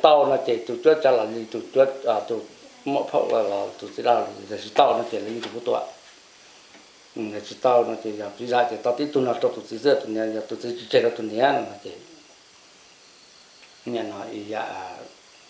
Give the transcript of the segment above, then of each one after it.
tau no ces tus cuab tsav los li tus, tus muam phauj los tus txiv dab laug los tsis tau no ces lawv yeej tsis pub tua. Tsis tau no ces yog piv txwv ces tau tib tug no rau tus txiv xwb, tus niam, yog tus txiv tsis tseg rau tus niam no ces nim no ib yam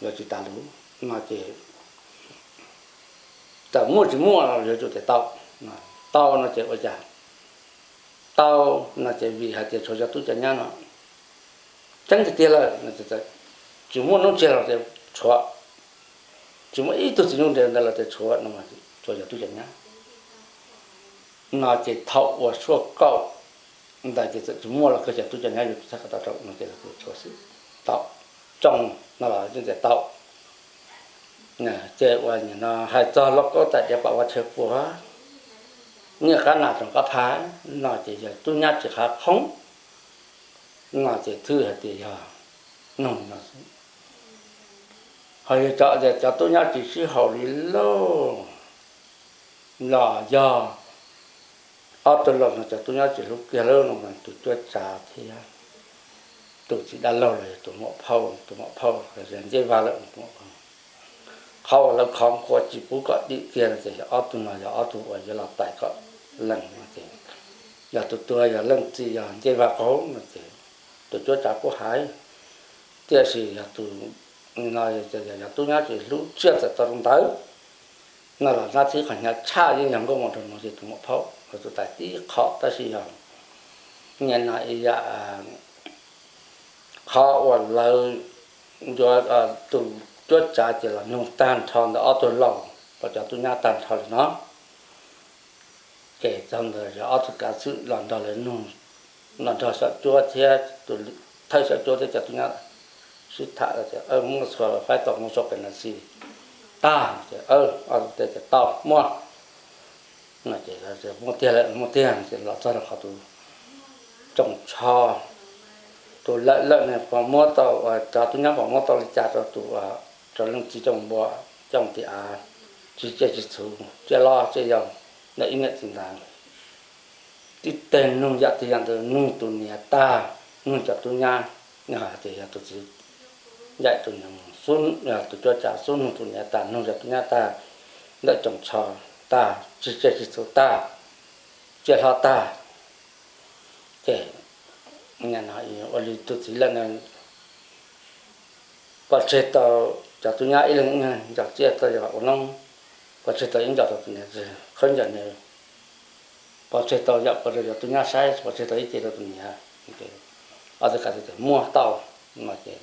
yuav tsis tas lus no ces txawm muaj tsis muaj los yuav tsum tias tau. Tau no ces ua cas tau no ces vim hais tias tshuav cov tub cov nyab no tseeb tiag tiag lawm no ces tsis muaj hnub tseg los tias tshuav, tsis muaj ib tug txiv nyuj nres ntawd los tias tshuav no, tshuav cov tub cov nyab no ces thaum uas sua kaum ntawd ces txawm tsis muaj los kawg cov tub cov nyab yuav tsis txhob kom tau rau no ces tshuav xwb, tau, tsoo no los yeej tias tau. Ces uas nim no hais txog lauj kaub tais diav pam ua tshee puam, niaj qab nas rau qab phav no ces yog tub nyab tsis qab qhoob no ces thwj hais tias yog noog no xwb. Ho yog cov tias cov tub nyab tsis sib haum li lauj, los yog ob tug laus no cov tub nyab tsis hlub kiag lawm no mas tus cuab tsav thiab tus txiv dab laug los yog tus muam phauj, tus muam phauj los yog ncej vag lawm, qhov uas lawv khov kho tsis pub kom dim kiag no ces yog ob tug no yog ob tug uas yuav los tais kom lees no ces yog tus tuag yog leej txiv yog ncej vag qaug no ces tus cuab tsav kuj hais. Tiam sis yog tus no yog tub nyab tsis hlub tsiaj txawm tau zoo ntawd no los nab txhib qhov hnyav tshaj yeej yog nkauj mos nraug no ces tus muam phauj los tus tais tib qho, tab sis yog nim no ib yam qhov uas lawv yuav, tus cuab tsav ces los nug tag nrho ntawm ob tug laus los cov tub nyab tag nrho li no. Ces txog ntawd yog ob tug kav xwm los nrog lawv nug, los nrog xyom cuab thiab tus thawj xyom cuab thiab cov tub nyab sib tham tias muaj txhua faib tau muaj txhua pes nas xis tag ces ob tug teb tias tau muaj no ces muaj tiag lawm, muaj tiag ces los txog rau qhov tus tsoos tsho, tus lawm lawm ne puas muab tau, cov tub nyab puas muab tau li cas rau tus, rau leej txiv coj mus npua, coj mus tim av, tsis tsiaj tsis txhu, tsiaj loj tsiaj yau ntawm ib niam txiv ntawd. Tib teg nug yam twg yam ntawd nug tus niam tag, nug cov tub nyab, nws hais tias yog tus txiv ncaim tus nus xub, tus cuab tsav xub nug tus niam tag nug cov tub nyab tag, ntawm tsoos tsho tag, tsis tsiaj tsis txhu tag, tsiaj hlob tag. Ces ua li tus txiv lawm na, pov tseg tau cov tub nyab ib leeg ib ncov tsiaj tau yog ua noob, pov tseg tau ib ncov rau tus niam, qhov ncov nws pov tseg tau yam pov rau cov tub nyab saib, pov tseg tau ib ce rau tus niam. Ob tug kav xwm tias muaj tau no ces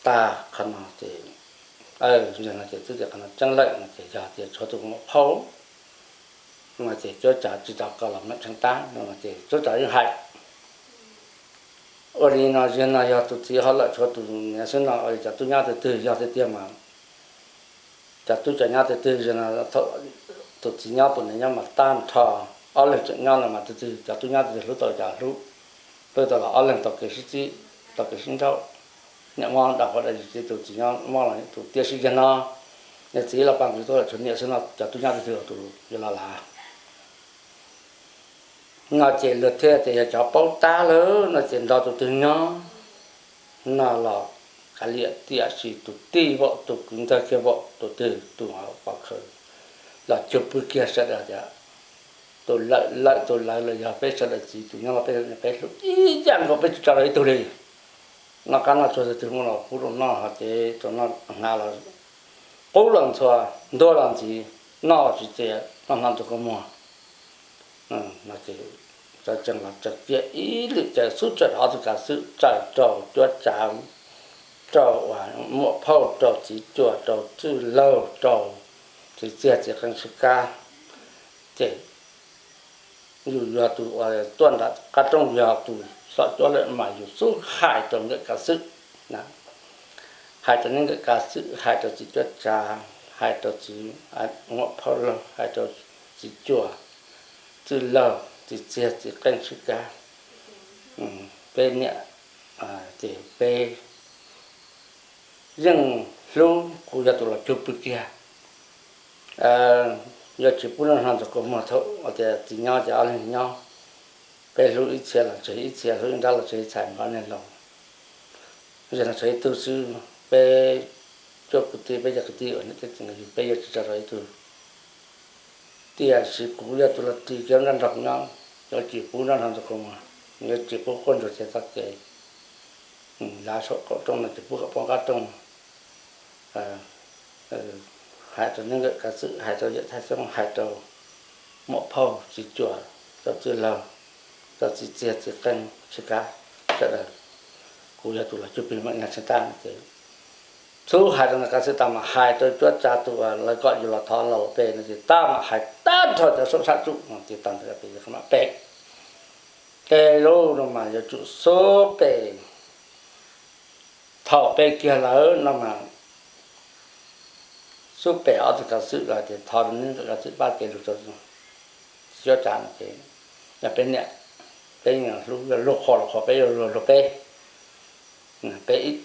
tag qhov no ces, no ces twb tias qhov no tseeb lawm no ces yog tias tshuav tus muam phauj no ces cuab tsav tsis tau kom los meem tsheej tab no ces cuab tsav yeej hais ua li no, yog no yog tus txiv ho lawm tshuav tus niam xwb no, cov tub nyab tus twg yog tiag tiag mas cov tub cov nyab tus twg yog no, thaum tus txiv nyob tus niam nyob mas tag nrho ob leeg tseem nyob no mas tus twg cov tub nyab tus twg hlub tau cas hlub, hlub tau los ob leeg tau kev sib txib, tau kev sib nrauj. Niam mob dam qhuav dam yim ces tus txiv nyob mob los tus tiam sis yog no niam txiv los pab tus tuaj lawm tshuav niam xwb no cov tub nyab tus twg tus yuav los lav no ces luag thiaj tias yog cov paub tab lawm no ces nrog tus twg nyob no los kav liam, tiam sis tus tij vaum tus kwv ntxawg kiag vaum tus twg tus pov khawv los cug pw kiag sawv daws tias tus lawm lawm tus lawv los yog peb sawv daws txiv tus nyob los peb, peb hlub ib yam nkaus peb tsis tso rau ib tug li. Noj qab noj tsuag tus twg muaj los pub rau noj, ho ces rau noj hnav los qub los ntxhua, ntuag los ntxiv, noj los tsis txias, noj hnav ntxuag kua muag. Cov tseem los tseem cia ib lwm caw xub tsaws rau ob tug kav xwm, tsaws rau cuab tsav, rau muam phauj, rau txiv cuam, rau txwj laug, rau txiv txiag txiv qeej sib kab. Ces yus yog tus uas tuaj nram qab rooj, yog tus xom cuab lawm mas yus xub hais rau nkawm kav xwm, hais rau nkawm kav xwm, hais rau txiv cuab tsav, hais rau txiv muam phauj laug, hais rau txiv cuam, txwj laug, txiv txiag txiv qeej sib kab. Peb niam ces peb yeej hlub kuv yog tus los cug pw kiag. Yuav tsis pub noj hnav ntxuag kua muag thaum tias txiv nyob ces ob leeg nyob. Peb hlub ib txhia los tseg ib txhia, hlub ib nrab los tseg ib txhais, nkawd ob leeg laus. Yog no tshuav ib tug xwb, peb cuab kwv tij, peb cov kwv tij uas niam tij txiv nkawd yug, peb yuav tsis tso rau ib tug. Tiam sis kuv yog tus los ris kiag nrog nrog nyob, yuav tsis pub nrog nrog ntxuag kua muag, yuav tsis pub quaj ntsuag txhia txoj kev. Lav saum qaum rooj no tsis pub kom poob qab rooj. Hais rau neej nkawm kav xwm, hais rau yawm Thaj Xyoob, hais rau muam phauj txiv cuam, rau txwj laug, rau txiv txiag txiv qeej tsis kav, sawv daws. Kuv yog tus los cuag plig mam nyag tsis tag no ces txhub hais rau nkawm kav xwb tas mam hais rau cuab tsav tus uas lawv kom yus los thov los ua pem no ces tab mam hais tag nrho cov saub sab tsuj no ces tag nrho pem mam pem. Ces lub no mas yuav tsum xub pem. Thaum pem kiag lawm no mas xub pem ob tug kav xwm los ces thov rau neej nkawm kav xwm pab kev lug rau cuab tsav no ces yog peb niam, peb yeej hlub, luag qhuas los qhuas peb, luag luag peb. Pem ib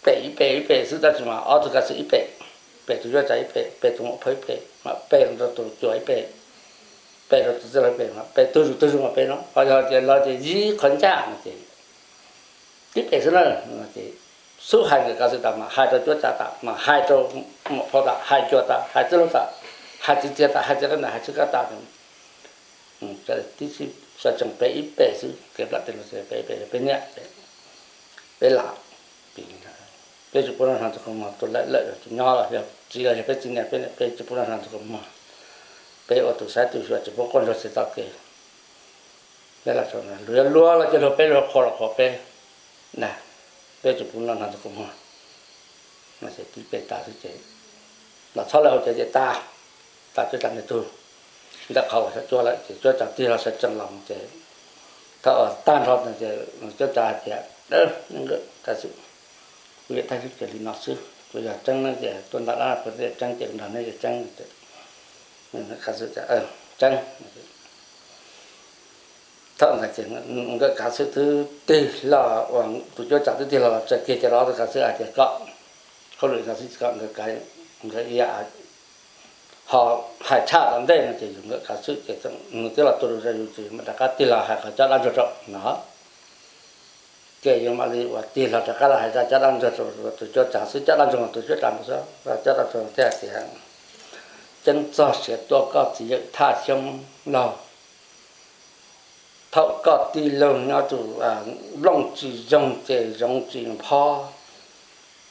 pem ib pem ib pem xwb tab sis mas ob tug kav xwm ib pem, pem tus cuab tsav ib pem, pem tus muam phauj ib pem, mam pem rau tus cuam ib pem, pem rau tus txwj laug ib pem, mam pem tug zus tug zus mam pem no. Ho yog tias lawv tias yib qhov ncaj no ces tib pem xwb na. Xub hais nkawm kav xwm tas mas hais rau cuab tsav tas mas hais rau muam phauj tas, hais cuam tas, hais txwj laug tas, hais txiv txiag tas, hais txiv qeej tas, hais tsis kav tas. Tib si sawv tsees pem ib pem xwb, kev plam tes los pem ib pem, peb niam, peb lam, peb tsis pub noj hnav ntxuag kua muag, tus lawm lawm tus nyob los yog txiv los yog peb txiv niam peb niam, peb tsis pub noj hnav ntxuag kua muag. Peb ua tus saib tus xyuas tsis pub quaj ntsuag txhia txoj kev. Peb los, luag yuav luag los ces luag peb, luag qhuas los qhuas peb na, peb tsis pub noj hnav ntxuag kua muag. Tib pem tas xwb ces los txhob lawv hauv ces tas, tas cuab tsav nws tug. Ntawm qhov uas sawv cuab lawm ces cuab tsav tig los sawv tsees los ces thaum tag nrho ces cuab tsav hais tias, neej nkawm kav xwm, kuv yawm Thaj Xyoob ces li no xwb, kuv yog tseeb no ces tuaj ntawm dab puas tseeb ces nrog neb yawm tseeb. Kav xwm, tseeb. Thaum ntawd ces nkawm kav xwm twb tig los, tus cuab tsav twb tig los los txais kiag cov los, ob tug kav xwm hais tias kom, hauj lwm no xwb kom nkawd, nkawd ho hais tshaj tom ntej no ces yus nkawm kav xwm ces nws twb los tua rau yus ces mam rov qab tig los hais qhov coj dab ntsuag rau no. Ces yuav mam li uas tig los rov qab los hais zaj coj dab ntsuag rau tus cuab tsav xwb, coj dab ntsuag tus cuab tsav mus xwb, coj dab ntsuag thiaj tias, ceeb txog siav tuaj koj txiv yawm Thaj Xyoob laug. Thaum koj tij laug nyob tus nplooj tsis zoo ces zoov tsis nphob.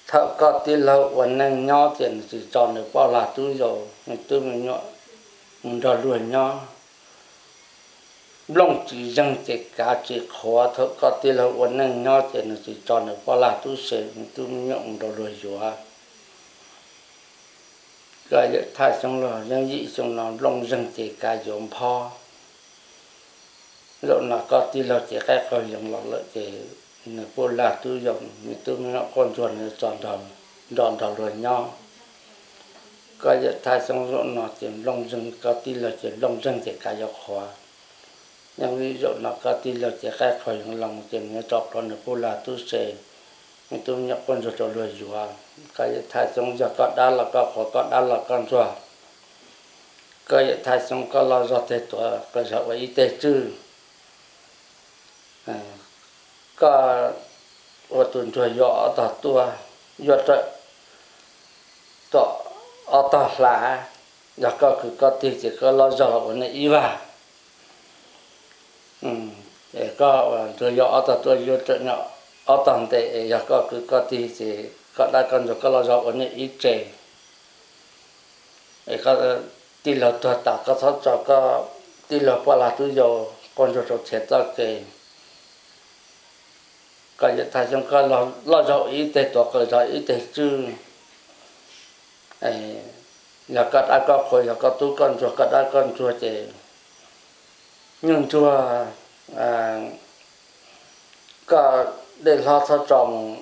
Thaum koj tij laug ua neej nyob ces nws tsis tso nws poj lag tub yau, nws tub me nyuam mus nrog luag nyob. Nplooj tsis zeeg ces kav tsis qhuav. Thaum koj tij laug ua neej nyob ces nws tsis tso nws poj lag tub se, nws tub me nyuam mus nrog luag yuav. Koj yawm Thaj Xyoob laug, yeej yim xyoo no nplooj zeeg ces kav yuav nphob. Zaum no koj tij laug ces qaib qaug yees los lawm ces nws poj lag tub yau, nws tub me nyuam quaj ntsuag nws tso nrog, nrog luag nyob. Koj yawm Thaj Xyoob, zaum no ces nplooj zeeg, koj tij laug ces nplooj zeeg ces kav yuav qhuav. Yeej zaum no koj tij laug ces qaib qaug yees los ces nws yuav tso plhuav nws poj lag tub se, nws tub me nyuam quaj ntsuag rau luag yuav. Koj yawm Thaj Xyoob, yog koj dab los koj qhuav, koj dab los koj ntsuag. Koj yawm Thaj Xyoob, koj loj zog teg tuav qawv zog ua ib teg tswj. Koj ua tus ntsuag yuav ob tog tuaj, yuav rawm tom ob tog hla. Yog koj kwv koj tij ces koj loj zog los ua nej ib vag. Es koj ua ntsuag yuav ob tog tuaj, yuav rawm nyob ob tog ntej, es yog koj kwv koj tij ces koj dab koj ntsuag koj loj zog ua nej ib tse. Es koj tij laug tuag tas koj txhob tso koj tij laug poj lag tub yau quaj ntsuag rau txhia txoj kev. Koj yawm Thaj Xyoob, koj loj zog ua ib teg tuav qawv zog ib teg tswj. Yog koj dab koj qhuav, yog koj tub koj ntsuag, koj dab koj ntsuag ces nyuj ntsuag koj dej hlob txhob tso mus,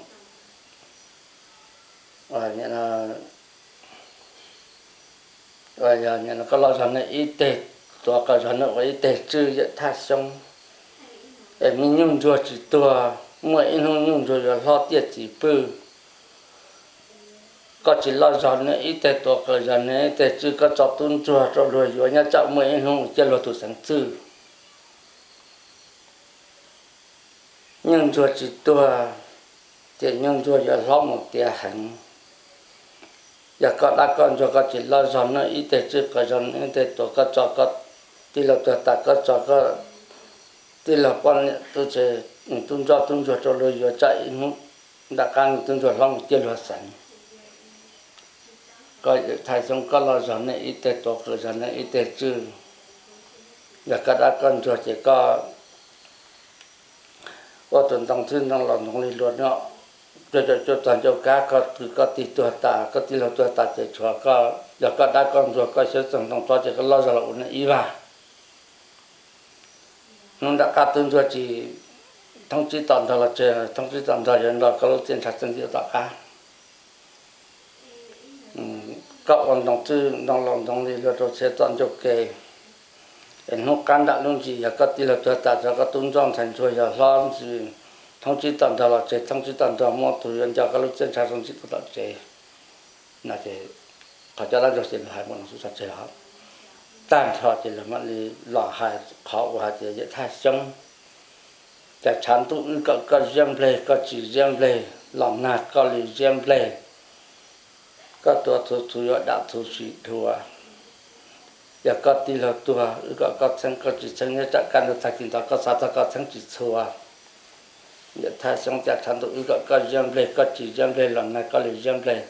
koj loj zog nej ib teg tuav qawv zog nej ua ib teg tswj yawm Thaj Xyoob. Es me nyuj ntsuag tsis tuag, muaj ib hnub nyuj ntsuag yuav hlob tiaj txiv pwj. Koj tsis loj zog nej ib teg tuav qawv zog nej ib teg tswj, koj tso tub ntsuag rau luag yuav, nyob tsam muaj ib hnub ciaj luag tus xeev txwj. Nyuj ntsuag tsis tuag, ces nyuj ntsuag yuav hlob mus tiav heev. Yog koj dab koj ntsuag koj tsis loj zog ne, ib teg tswj qhov zog ne, ib teg tuav, koj tso koj tij laug tuag tas koj tso koj tij laug poj niam tub tsev, tub ntsoj tub ntsuag rau luag yuav tsam ib hnub nram qab tub ntsuag hlob mus ciaj luag xeev. Koj thaj xyoob koj loj zog ne, ib teg tuav qhov zog ne, ib teg tswj. Yog koj dab koj ntsuag ces koj ua tus ntoo txwj ntoo laus ntoo li luag no, cuaj caum cuaj txog ncauj kab, koj kwv koj tij tuag tas koj tij laug tuag tas ces tshuav koj, yog koj dab koj ntsuag koj xyoob txog ntoo txob ces koj loj zog los ua neeg ib vag. Hnub nram qab tub ntsuag tsis thoob tsib tom ntog los tseg, thoob tsib tom ntog yuav nrog koj lub txiaj ntsha txeeb ntxim tom qab. Koj ua ntoo txwj ntoo laus ntoo li luag rau txhia txoj ncauj ke, es hnub qab nram lub ntsis yog koj tij laug tuag tas tso koj tub ntsoj ntxhais ntsuag yog hlob ntsis, thoob tsib tom ntog los tseg, thoob tsib tom ntog muaj tus yuav nco koj lub txiaj ntsha txeeb ntxim tuaj tom tsev. No ces qhov coj dab ntsuag ces lawv hais mus no xwb tso tseg os. Tag nrho ces lawv mam li los hais qhov uas hais tias yawm thaj xyoob, cas tshav ntuj wb kom koj ziab npleg koj tsis ziab npleg, los nag koj li ziab npleg, koj tuav txhuv txhuv yuav dam txhuv sim dhuav. Yog koj tij laug tuag wb kom koj txheeb koj tsis txheeb nyob tsam kaj ntug tag kis ntxov koj xav txog koj txheeb tsis txhua. Yawm thaj xyoob cas tshav ntuj wb kom koj ziab npleg koj tsis ziab npleg, los nag koj li ziab npleg,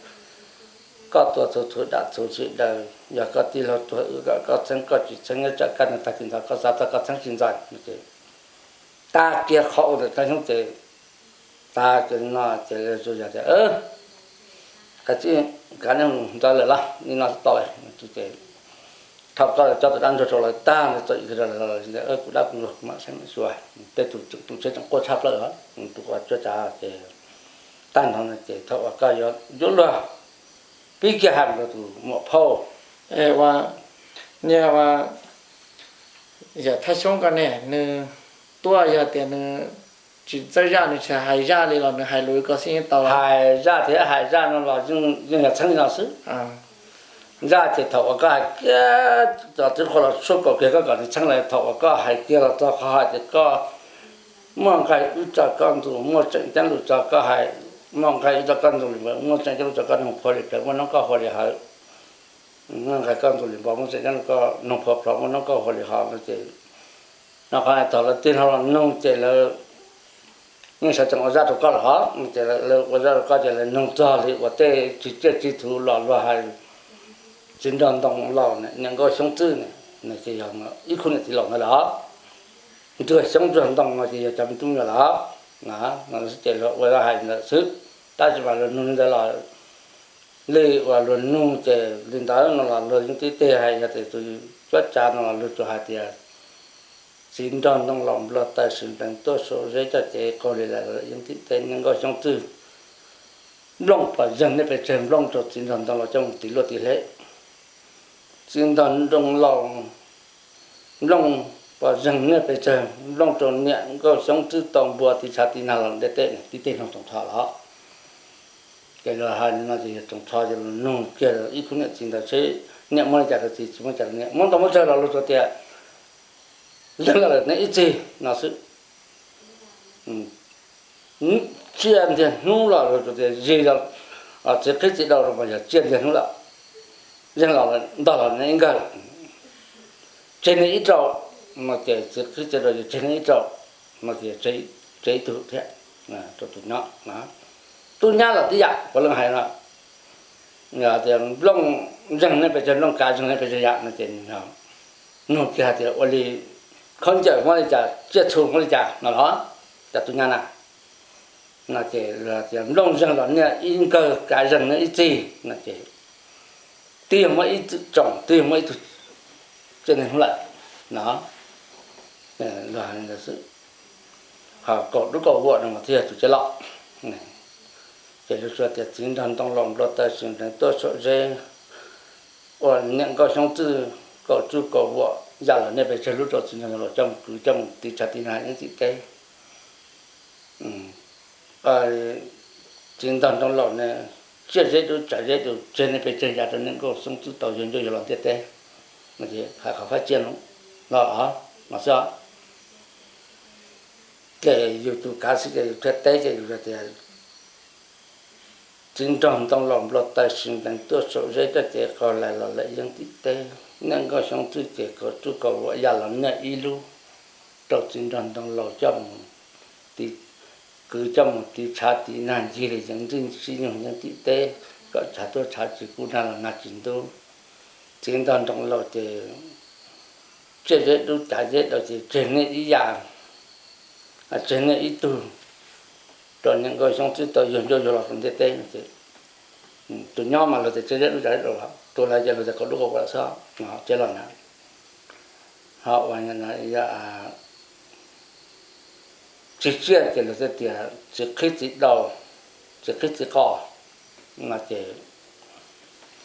koj tuav txhuv txhuv dam txhuv sim daws. Yog koj tij laug tuag wb kom koj txheeb koj tsis txheeb nyob tsam kaj ntug tag kis ntxov koj xav txog koj txheeb tsis ntxaws. Tag kiag qhov ua ntawm thaj xyoob ces tag kiag no ces lawv tsuas yog tias, kav tsij kav nej mus ntawd lawm los nim no tau lawm. Thaum koj coj tus dab ntsuag rau lawv tag ntawd txom nyem rau lawv, kuv dab kuv ntsuag kuv mam saib mam xyuas. Tej tus tseem quaj tshaj plaws os, tus uas cuab tsav ces tag nrho no ces thaum uas koj yuav yuav luag pib kiag hais rau tus muam phauj, ua niag ua yawm thaj xyoob ko ne nws tuaj yog tias nws tsis txawj zaj nws tsis hais zaj li los nws hais lus ko xij yeej tau. Hais zaj thiab hais zaj no los yeej yog txheeb li no xwb. Zaj ces thaum uas koj hais kiag txog twb qhuav los tshuaj kaum kiag koj kom nws txheeb lawm, thaum uas koj hais kiag los txog qhov hais tias koj muaj nqaij wb tso koj ntxuav, muaj tseem ceeb lus tso koj hais, muaj nqaij wb tso koj ntxuav li npawg, muaj tseem ceeb lus tso koj noog phua li plawv, muaj noob koj hua li hawv. Muaj nqaij koj ntxuav li npawg, muaj tseem ceeb lus koj noog phua plhov, muaj noob koj hua li hawv no ces no qhov hais thaum lawv tig hlo los noog ces lawv yeej sawv tsees ua zaj rau koj lawm hov, ces lawv ua zaj rau koj ces lawv noog txog li uas tej tsis tsiaj tsis txhu los luag hais txiv nraug ntoo laus niam nkauj xyoob txwj ne, ces yog ib khub niam txiv laus ntawd lawm. Ntsuag xyoob ntsuag ntoo no ces yog cov me tub me nyuam lawm. Ces luag ua zaj hais ntawd xwb, tab sis mas luag nug li ntawd los li uas luag nug ces li ntawd no los luag yeej tib teg hais yog tias tus cuab tsav no los luag tsuas hais tias txiv nraug ntoo laus nplog taw sim nreev tuaj saum zeb coj cev qaug li lawm, yeej tib teg niam nkauj xyoob txwj. Nplooj pom zeeg nej pes tsawg nplooj rau txiv nraug ntoo laus coj mus tiv luaj tiv hleb. Txiv nraug ntoo laus, nplooj pom zeeg nej pes tsawg nplooj rau niam nkauj xyoob txwj tau npua tiv tshav tiv nag los ntiaj teb, tib teg noog tsoom tsho los. Ces luag hais no ces yog tsoom tsho ces luag nug kiag ib khub niam txiv ntawd seb niam muab li cas rau txiv, txiv muab li cas rau niam, muab ntau muab tsawg los luag tsuas tias leeg los lawm neb ib txig no xwb. Tsiaj ntiag hnub los luag tsuas tias zig, txiv qhib txiv daus los mas yog tsiaj ntiag hnub lawm. Leeg los ntog los neb ib nkawg, tseg neb ib rau, no ces txiv qhib txiv daus yog tseg neb ib rau, no ces tseg ib tug thiab rau tus nyob. Tub nyab los tib yam puav leej hais no, tias nplooj zeeg nej pes tsawg, nplooj kav zeeg nej pes tsawg yam no ces nug kiag hais tias ua li khaub ncaws muab li cas, tsiaj txhu muab li cas no los, cov tub nyab na. No ces tias nplooj zeeg los niaj ib nkawg, kav zeeg niaj ib txig no ces twb yog muab ib txwm tsoom, twb yog muab ib tug tsiaj ntiag hnub lawm no. Ho kaum dub kaum vuam no mas thiaj yog tus tsiaj loj. Ces luag tsuas tias txiv nraug ntoo laus nplog taw sim nreev tuaj saum zeb, ua niam nkauj xyoob txwj kaum tsuj kaum vuam yam los nej pes tsawg lub rau txiv nraug ntoo laus coj mus kwv coj mus tiv tshav tiv nag yeej txim teb. Txiv nraug ntoo laus ne, tsiaj zeb dub tsav zeb dus tseg nej pes tsawg yam rau niam nkauj xyoob txwj tau yug ncauj yug los ntiaj teb. Hais qhov fab tsiaj no los no xwb. Ces yus tus kav xwb ces yus thiaj teb ces yus tias Txiv nraug ntoo laus nplua taws sis ntees tuaj saum zeb coj cev qaug lais los lawm Yeeb tim teb. Niaj Nkauj Xyoob Tswb ces kaum tsuj kaum vuam ya los niaj ib lub rau txiv nraug ntoo laus coj mus tiv, kwv coj mus tiv tshav tiv nag ncig li Yeeb ntxwj sib nyug Yeeb tim teb, kom tshav tuaj tshav tsis kub nag los nag tsis ntub. Txiv nraug ntoo laus ces tsiaj zeb dub cav zeb daus ces tseg niaj ib yam, tseg niaj ib tug rau Niaj Nkauj Xyoob Tswb tau yuag ncauj yuag los rau ntiaj teb no ces tus nyob mas luag tias tsiaj zeb dub cav zeb daus los, tus lawm ces luag tias kaum dub kaum vuam lawm xwb, tsev los na. Ho ua tsis tsiaj ces luag thiaj tias txiv qhib txiv daus, txiv qhib txiv qos no ces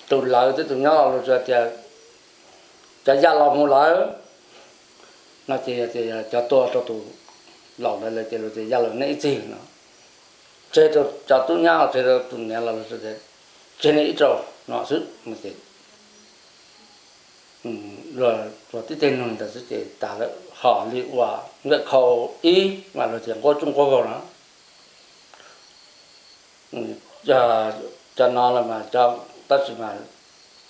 tus lawm thiab tus nyob los luag tsuas tias cov ya los mus lawm no ces yog tias cov tua rau tus laus ntawd lawm ces luag tias ya los niaj ib txhis no, tseg rau cov tub nyab, tseg rau tus niam los luag tsuas tias tseg niaj ib rau no xwb no ces luag tib teg nug ntawd xwb ces tas lawm. Hos li uas nkawm khau ib mas luag tias nquab tsuj nquab vog no, cov no los mas, tab sis mas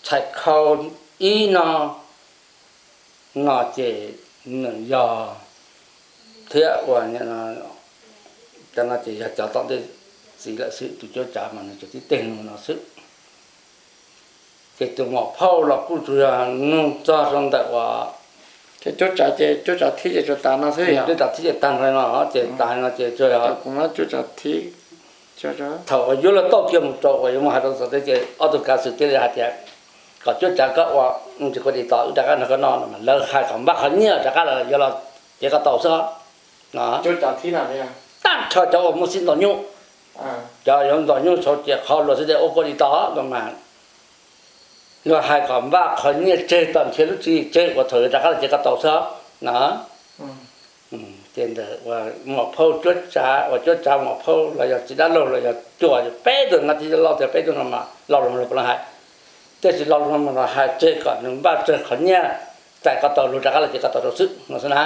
txhais khau ib no, no ces nws yog thiab ua cov no ces yog cov tom ntej txiv lawm xwb, tus cuab tsav mas nws tsuas tib teg nug no xwb. Ces tus muam phauj los kuj tsuas yog nug txog rau ntawm uas cuab tsav, ces cuab tsav thib ces tsuas tas no xwb, cuab tsav thib ces tag nrho no ces tas no ces tsuas yog kuv muab cuab tsav thib thaum uas yuav luag tauj kiag mus rau uas yuav mus hais rau Ntxawm teb ces ob tug kav xwm thiaj li hais tias kom cuab tsav koj ua tsis koj dim tos wb rov qab nrog koj noj no mas lawv hais kom npaj qhov nyiaj rov qab los yuav los cev koj tau xwb no. Tag nrho cov uas muaj xib ntaus nyuj, cov yuav ntaus nyuj txhua ces qhov luag xwb tias ua koj dim tos no mas luag hais kom npaj qhov nyiaj tseg tom nrhiav lub tswv yim tseg uas thaum yuav rov qab los cev koj tau xwb no. Ces ntawm uas muam phauj cuab tsav, uas cuab tsav muam phauj los yog txiv dab laug los yog cuaj peb tug no, txiv dab laug tias peb tug no mas lo lus no puav leej hais, tiam sis lo lus no mas los hais tseg kom nws npaj tseg qhov nyiaj txais koj tau, luag rov qab los cev koj tau rau xwb no xwb na.